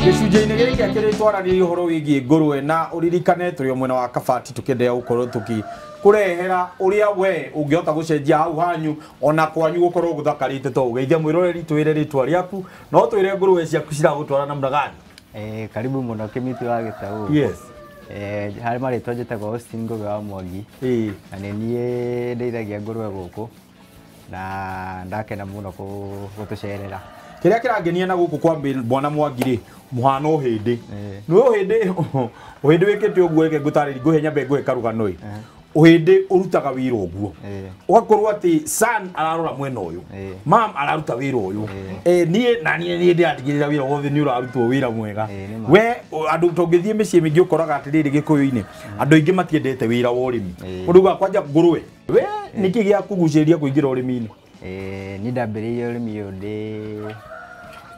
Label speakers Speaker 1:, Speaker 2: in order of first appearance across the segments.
Speaker 1: Gĩcunjĩ-inĩ gĩkĩ akĩrĩ twaranĩria ũhoro wĩgiĩ ngũrwe na ũririkane tũrĩ o mwena wa Kabati tũkĩenderea gũkorwo tũkĩkũrehera ũrĩa we ũngĩhota gũcenjia hau hanyu ona kwanyu gũkorwo gũthakarĩte to ũgeithia mwĩroreri twĩre rĩtwa rĩaku no twĩre ngũrwe ciaku ciragũtwara namna gani.
Speaker 2: Karibu mũno Kĩmiti wa Gĩtaũ.
Speaker 1: Yes.
Speaker 2: Harĩ marĩtwa njĩtagwo Austin Ngũgĩ wa Mwangi. Na nĩ niĩ ndeithagia ngũrwe gũkũ na ndakena mũno gũtũcerera.
Speaker 1: Kĩrĩa kĩrangenia na gũkũ kwa bwana Mwangi rĩ mũhano ũhĩndĩ. Nĩ ũhĩndĩ ũhĩndĩ wĩkĩte ũguo reke ngũtarĩrie ngũhe nyambe ngũhe karũgano ĩ. Ũhĩndĩ ũrutaga wĩra ũguo. Ũgakorwo atĩ son ararora mwena ũyũ. Mam araruta wĩra ũyũ. Niĩ na niĩ ndĩratigĩrĩra wĩra wothe nĩ ũrarutwo wĩra mwega. We andũ tũngĩthiĩ mĩciĩ mĩingĩ ũkoraga atĩrĩrĩ Gĩkũyũ-inĩ andũ aingĩ matiendete wĩra wa ũrĩmi. Mũndũ ugaga kwanja ngũrwe. We nĩkĩ gĩa kũgucĩrĩria kũingĩra ũrĩmi-inĩ?
Speaker 2: Niĩ ndambĩrĩirie ũrĩmi ũyũ ndĩ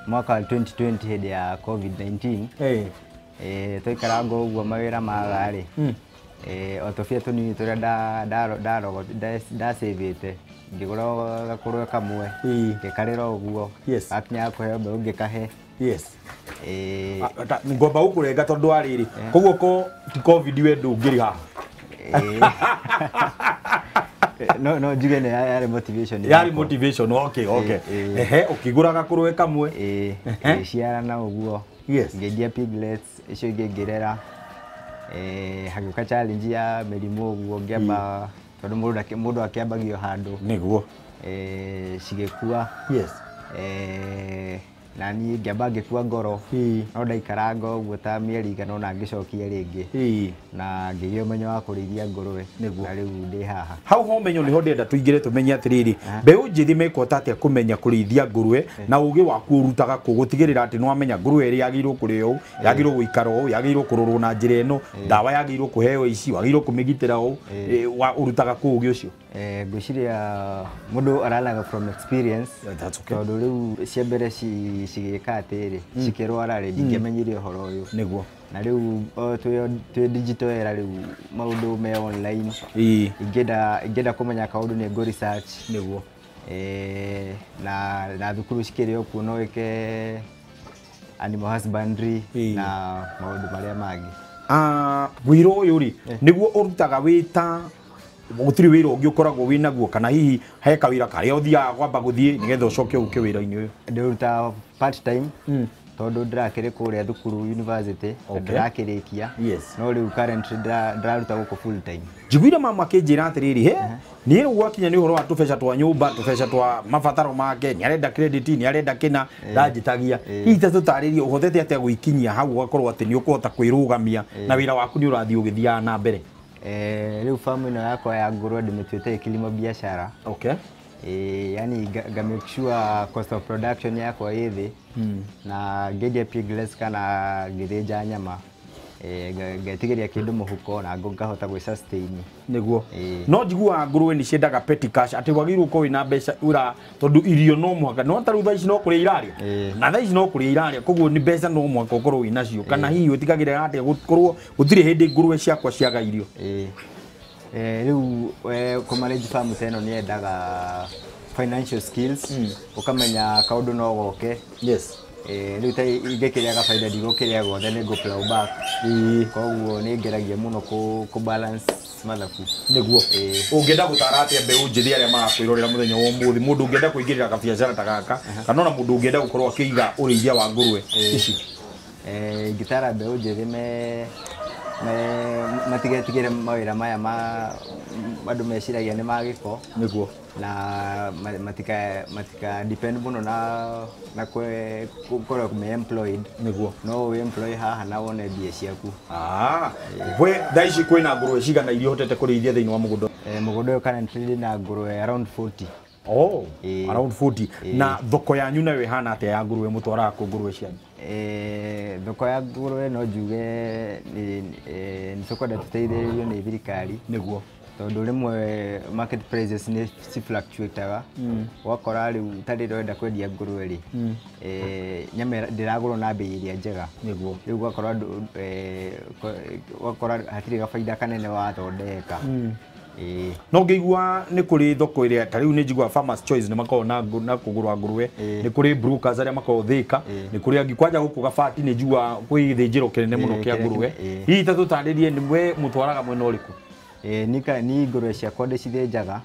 Speaker 2: mwaka wa 2020 hĩndĩ ya COVID-19. Twaikaranga ũguo mawĩra maga rĩ. O tũbia tũnini tũrĩa ndacĩvĩte ngĩgũra gakũrwe kamwe ngĩkarĩra ũguo gakinya kũheo mbeũ ngĩkahe.
Speaker 1: Yes. Ngomba gũkũrenga tondũ wa rĩrĩ koguo ko ti COVID we ndũngĩrĩ haha.
Speaker 2: No njuge nĩ yarĩ motivation.
Speaker 1: Yarĩ motivation, okay, okay. Ehe, ũkĩgũra gakũrwe kamwe.
Speaker 2: Ngĩciarana ũguo.
Speaker 1: Yes.
Speaker 2: Ngĩendia piglets icio ingĩ ngĩrera. Hagĩũka challenge ya mĩrimũ ũguo ngĩamba tondũ mũndũ akĩambagio handũ.
Speaker 1: Nĩguo.
Speaker 2: Cigĩkua.
Speaker 1: Yes.
Speaker 2: Na niĩ ngĩamba ngĩkua ngoro. No ndaikaranga ũguo ta mĩeri igana ũna ngĩcokia rĩngĩ. Na ngĩgĩa ũmenyo wa kũrĩithia ngũrwe.
Speaker 1: Nĩguo.
Speaker 2: Na rĩu ndĩ haha.
Speaker 1: Hau ho ũmenyo nĩho ndĩrenda tũingĩre tũmenye atĩrĩrĩ mbeũ njĩthĩ mekũhota atĩa kũmenya kũrĩithia ngũrwe na ũgĩ waku ũrutaga kũ gũtigĩrĩra atĩ nĩwamenya ngũrwe ĩrĩa yagĩrĩirwo kũrĩo ũũ, yagĩrĩirwo gũikara ũũ, yagĩrĩirwo kũrorwo na njĩra ĩno, ndawa yagĩrĩirwo kũheo ici, wagĩrĩirwo kũmĩgitĩra ũũ, ũrutaga kũ ũgĩ ũcio?
Speaker 2: Ngwĩciria mũndũ aranaga from experience.
Speaker 1: Yeah, that's okay.
Speaker 2: Tondũ rĩu cia mbere cigĩka atĩrĩ, cikĩrwara rĩ, ndingĩamenyire ũhoro ũyũ.
Speaker 1: Nĩguo.
Speaker 2: Na rĩu twĩ digital era rĩu maũndũ me online. Ingĩenda kũmenya kaũndũ nĩ ngũ research.
Speaker 1: Nĩguo.
Speaker 2: Na thukuru cikĩrĩ o kuo no wĩke animal husbandry na maũndũ marĩa mangĩ.
Speaker 1: Wĩra ũyũ rĩ, nĩguo ũrutaga wĩ ta gũtirĩ wĩra ũngĩ ũkoragwo wĩ naguo kana hihi he kawĩra karĩa ũthiaga kwamba gũthiĩ nĩgetha ũcoke ũke wĩra-inĩ ũyũ?
Speaker 2: Ndĩrutaga part time tondũ ndĩrakĩrĩ kũrĩa thukuru university, ndĩrakĩrĩkia.
Speaker 1: Yes.
Speaker 2: No rĩu currently ndĩraruta gũkũ full time.
Speaker 1: Njiguire mama akĩnjĩra atĩrĩrĩ, he niĩ rĩu gwakinya nĩ ũhoro wa tũbeca twa nyũmba, tũbeca twa mabataro make, nĩ arenda credit, nĩ arenda kĩna, ndanjĩtagia. Hihi ta tũtarĩrie ũhotete atĩa gwĩkinyia hau ũgakorwo atĩ nĩ ũkũhota kwĩrũgamia na wĩra waku nĩ ũrathiĩ ũgĩthiaga na mbere?
Speaker 2: Rĩu farm ĩno yakwa ya ngũrwe ndĩmĩtuĩte kilimo biashara.
Speaker 1: Okay.
Speaker 2: Yani nga make sure cost of production yakwa ĩ thĩ na ngĩendia piglets kana ngĩthĩnja nyama, ngetigĩria kĩndũ mũhuko na ngahota gwĩ sustain.
Speaker 1: Nĩguo. No njiguaga ngũrwe nĩ ciendaga petty cash atĩ wagĩrĩirwo gũkorwo wĩna mbeca ũra tondũ irio no mũhaka no ta rĩu thaa ici no kũrĩa irarĩa na thaa ici no kũrĩa irarĩa koguo nĩ mbeca no mũhaka ũkorwo wĩna cio kana hihi ũtigagĩrĩra atĩa gũkorwo gũtirĩ hĩndĩ ngũrwe ciakwa ciaga irio.
Speaker 2: Rĩu kũ manage farm ta ĩno nĩ yendaga financial skills, ũkamenya kaũndũ no goke.
Speaker 1: Yes.
Speaker 2: Rĩu ta ingĩkĩrĩaga baida ndigũkĩrĩa guothe nĩ ngũ plow back. Koguo nĩ ngeragia mũno kũ balance mathabu.
Speaker 1: Nĩguo. Ũngĩenda gũtara atĩa mbeũ njĩthĩ arĩa marakwĩrorera mũthenya wa ũmũthĩ, mũndũ ũngĩenda kũingĩrĩra kabiacara ta gaka kana ona mũndũ ũngĩenda gũkorwo akĩiga ũrĩithia wa ngũrwe ici?
Speaker 2: Ingĩtara mbeũ njĩthĩ matigetigĩre mawĩra maya ma andũ meciragia nĩ ma gĩko.
Speaker 1: Nĩguo.
Speaker 2: Na matika depend mũno na gũkorwo me employed.
Speaker 1: Nĩguo.
Speaker 2: No wĩ employ haha na wone mbia ciaku.
Speaker 1: We thaa ici kwĩna ngũrwe cigana iria ũhotete kũrĩithia thĩinĩ wa mũgũnda?
Speaker 2: Mũgũnda ũyũ currently ndĩna ngũrwe around 40.
Speaker 1: Oh, around 40. Na thoko yanyu nayo ĩhana atĩa ya ngũrwe mũtwaraga kũ ngũrwe cianyu?
Speaker 2: Thoko ya ngũrwe no njuge nĩ tũkwenda tũteithĩrĩrio nĩ thirikari.
Speaker 1: Nĩguo.
Speaker 2: Tondũ rĩmwe market prices nĩ ci fluctuateaga. Ũgakora rĩu ta rĩrĩa ũrenda kwendia ngũrwe rĩ, nyama ndĩragũrwo na bei ĩrĩa njega.
Speaker 1: Nĩguo.
Speaker 2: Rĩu ũgakora andũ, ũgakora hatirĩ gabaida kanene wathondeka.
Speaker 1: No ngĩigua nĩ kũrĩ thoko ĩrĩa ta rĩu nĩ njiguaga Farmers Choice nĩ makoragwo na kũgũra ngũrwe, nĩ kũrĩ brokers arĩa makoragwo Thĩka, nĩ kũrĩ angĩ kwanja gũkũ Gabati nĩ njiguaga kwĩ gĩthĩnjĩro kĩnene mũno kĩa ngũrwe. Hihi ta tũtarĩrie nĩ we mũtwaraga mwena ũrĩkũ?
Speaker 2: Ni ngũrwe ciakwa ndĩcithĩnjaga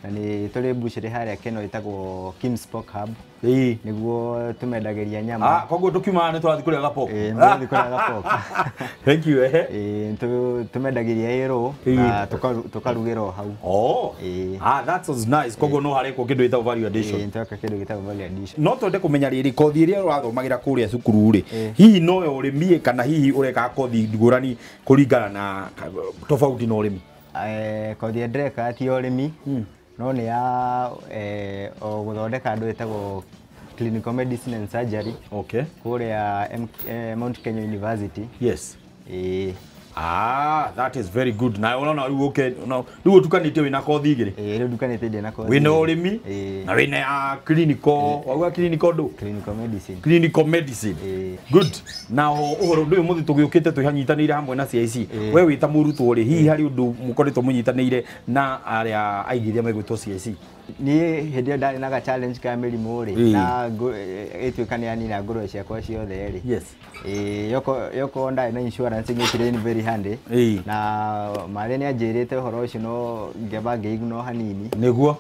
Speaker 2: na nĩ tũrĩ mbucĩrĩ harĩa Keno ĩtagwo Kim's Pork Hub. Nĩguo tũmendagĩria nyama.
Speaker 1: Koguo tũkiuma nĩ tũrathiĩ kũrĩa gapoko.
Speaker 2: Mũrathiĩ kũrĩa gapoko.
Speaker 1: Thank you.
Speaker 2: Tũmendagĩria ĩrũ na tũkarugĩra o hau.
Speaker 1: That was nice. Koguo no harekwo kĩndũ gĩtagwo value addition.
Speaker 2: Nĩtweka kĩndũ gĩtagwo value addition.
Speaker 1: No twende kũmenya rĩrĩ kothi ĩrĩa ũrathomagĩra kũrĩa cukuru rĩ, hihi no ya ũrĩmi kana hihi ũreka kothi ngũrani kũringana na tofauti na ũrĩmi?
Speaker 2: Kothi ĩrĩa ndĩreka ti ya ũrĩmi, no nĩ ya gũthondeka andũ ĩtagwo clinical medicine and surgery. Kũrĩa Mount Kenya University.
Speaker 1: Yes. That is very good. Na unaona rĩu ũke rĩu ũtukanĩtie wĩna kothi igĩrĩ.
Speaker 2: Rĩu ndukanĩtie ndĩ na kothi.
Speaker 1: Wĩna ũrĩmi na wĩna ya clinical, wauga clinical ndũ?
Speaker 2: Clinical medicine.
Speaker 1: Clinical medicine. Good. Na ũhoro ũndũ ũyũ mũthĩ tũgĩũkĩte twĩhanyitanĩire hamwe na CIC. We wĩ ta mũrutwo rĩ, hihi harĩ ũndũ mũkoretwo mũnyitanĩire na arĩa aigithia megwĩtwo CIC?
Speaker 2: Niĩ hĩndĩ ĩyo ndarĩ na ga challenge ka mĩrimũ rĩ, na ĩtuĩka nĩ yanina ngũrwe ciakwa ciothe rĩ.
Speaker 1: Yes.
Speaker 2: Yokorwo ndarĩ na insurance ngĩkire in very handy. Na marĩa nĩ anjĩrĩte ũhoro ũcio no ngĩamba ngĩignore hanini.
Speaker 1: Nĩguo.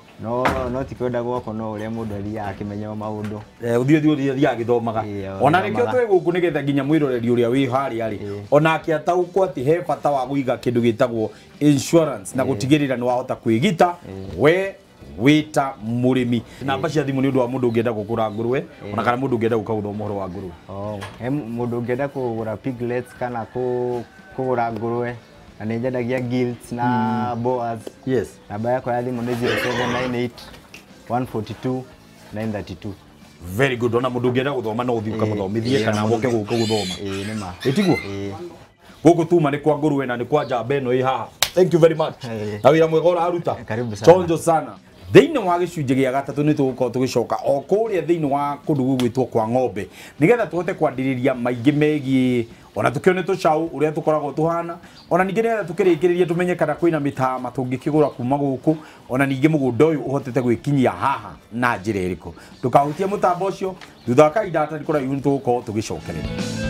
Speaker 2: No ti kwenda gwakwa no ũrĩa mũndũ athiaga akĩmenya maũndũ.
Speaker 1: Ũthiĩ ũthiaga agĩthomaga. Ona nĩkĩo twĩ gũkũ nĩgetha nginya mwĩroreri ũrĩa wĩ harĩa rĩ, onake ataũkwo atĩ he bata wa kũiga kĩndũ gĩtagwo insurance na gũtigĩrĩra nĩ wahota kwĩgita we wita mũrĩmi. Namba cia thimũ nĩ ũndũ wa mũndũ ũngĩenda kũgũra ngũrwe ona kana mũndũ ũngĩenda gũka gũthoma ũhoro wa ngũrwe.
Speaker 2: He mũndũ ũngĩenda kũgũra piglets kana kũgũra ngũrwe, na nĩ nyendagia gilts na boas.
Speaker 1: Yes.
Speaker 2: Namba yakwa ya thimũ nĩ 0798 142 932.
Speaker 1: Very good. Ona mũndũ ũngĩenda gũthoma no ũthiĩ ũkamũthomithie kana ũke gũka gũthoma.
Speaker 2: Nĩ ma.
Speaker 1: Ĩtiguo? Gũkũ tuma nĩ kwa ngũrwe na nĩ kwa njamba ĩno ĩ haha. Thank you very much. Na wĩra mwega ũraruta.
Speaker 2: Karibu sana.
Speaker 1: Chonjo sana. Thĩinĩ wa gĩcunjĩ gĩa gatatũ nĩ tũgũkorwo tũgĩcoka o kũrĩa thĩinĩ wa kũndũ gũgwĩtwo kwa ng'ombe nĩgetha tũhote kwandirĩria maingĩ megiĩ ona tũkĩone tũcaũ ũrĩa tũkoragwo tũhana, ona ningĩ nĩgetha tũkĩrĩkĩrĩrie tũmenye kana kwĩna mĩtama tũngĩkĩgũra kuma gũkũ, ona ningĩ mũgũnda ũyũ ũhotete gwĩkinyia haha na njĩra ĩrĩkũ. Ndũkahutie mũtambo ũcio, thutha wa kahinda gatarĩ kũraihu nĩ tũgũkorwo tũgĩcokereria.